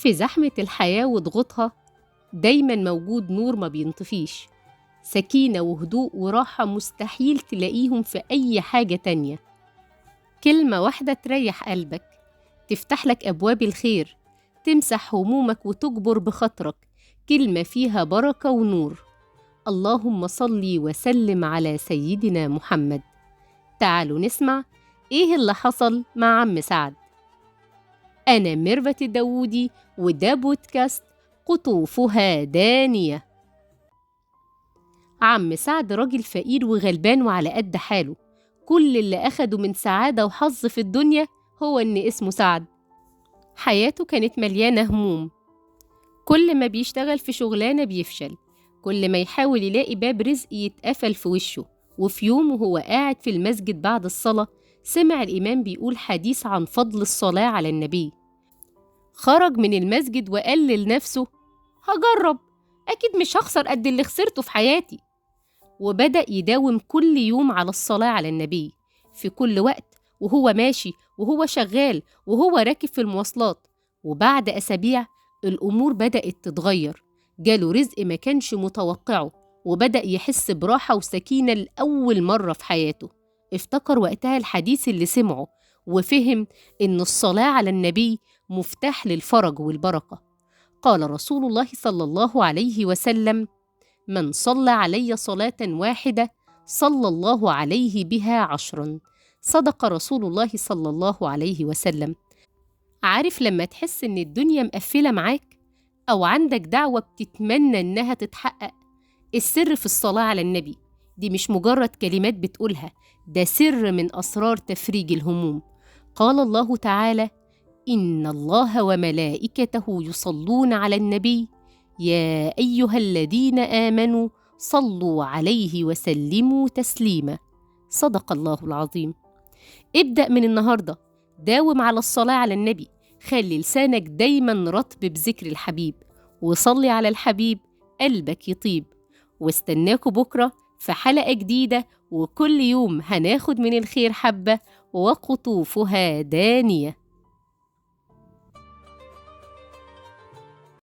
في زحمة الحياة وضغوطها دايما موجود نور ما بينطفيش، سكينة وهدوء وراحة مستحيل تلاقيهم في أي حاجة تانية. كلمة واحدة تريح قلبك، تفتح لك أبواب الخير، تمسح همومك وتجبر بخاطرك، كلمة فيها بركة ونور. اللهم صلي وسلم على سيدنا محمد. تعالوا نسمع إيه اللي حصل مع عم سعد. أنا ميرفت الداوودي، وده بودكاست قطوفها دانية. عم سعد راجل فقير وغلبان وعلى قد حاله، كل اللي أخده من سعادة وحظ في الدنيا هو إن اسمه سعد. حياته كانت مليانة هموم، كل ما بيشتغل في شغلانة بيفشل، كل ما يحاول يلاقي باب رزق يتقفل في وشه. وفي يوم وهو قاعد في المسجد بعد الصلاة سمع الإمام بيقول حديث عن فضل الصلاة على النبي. خرج من المسجد وقال لنفسه: هجرب، أكيد مش هخسر قد اللي خسرته في حياتي. وبدأ يداوم كل يوم على الصلاة على النبي في كل وقت، وهو ماشي وهو شغال وهو راكب في المواصلات. وبعد أسابيع الأمور بدأت تتغير، جاله رزق ما كانش متوقعه، وبدأ يحس براحة وسكينة لأول مرة في حياته. افتكر وقتها الحديث اللي سمعه وفهم إن الصلاة على النبي مفتاح للفرج والبركة. قال رسول الله صلى الله عليه وسلم: من صلى علي صلاة واحدة صلى الله عليه بها 10. صدق رسول الله صلى الله عليه وسلم. عارف لما تحس إن الدنيا مقفلة معاك أو عندك دعوة بتتمنى إنها تتحقق؟ السر في الصلاة على النبي. دي مش مجرد كلمات بتقولها، ده سر من أسرار تفريج الهموم. قال الله تعالى: إن الله وملائكته يصلون على النبي يا أيها الذين آمنوا صلوا عليه وسلموا تسليما. صدق الله العظيم. ابدأ من النهاردة، داوم على الصلاة على النبي، خلي لسانك دايما رطب بذكر الحبيب، وصلي على الحبيب قلبك يطيب. واستناكوا بكرة في حلقة جديدة، وكل يوم هناخد من الخير حبة وقطوفها دانية.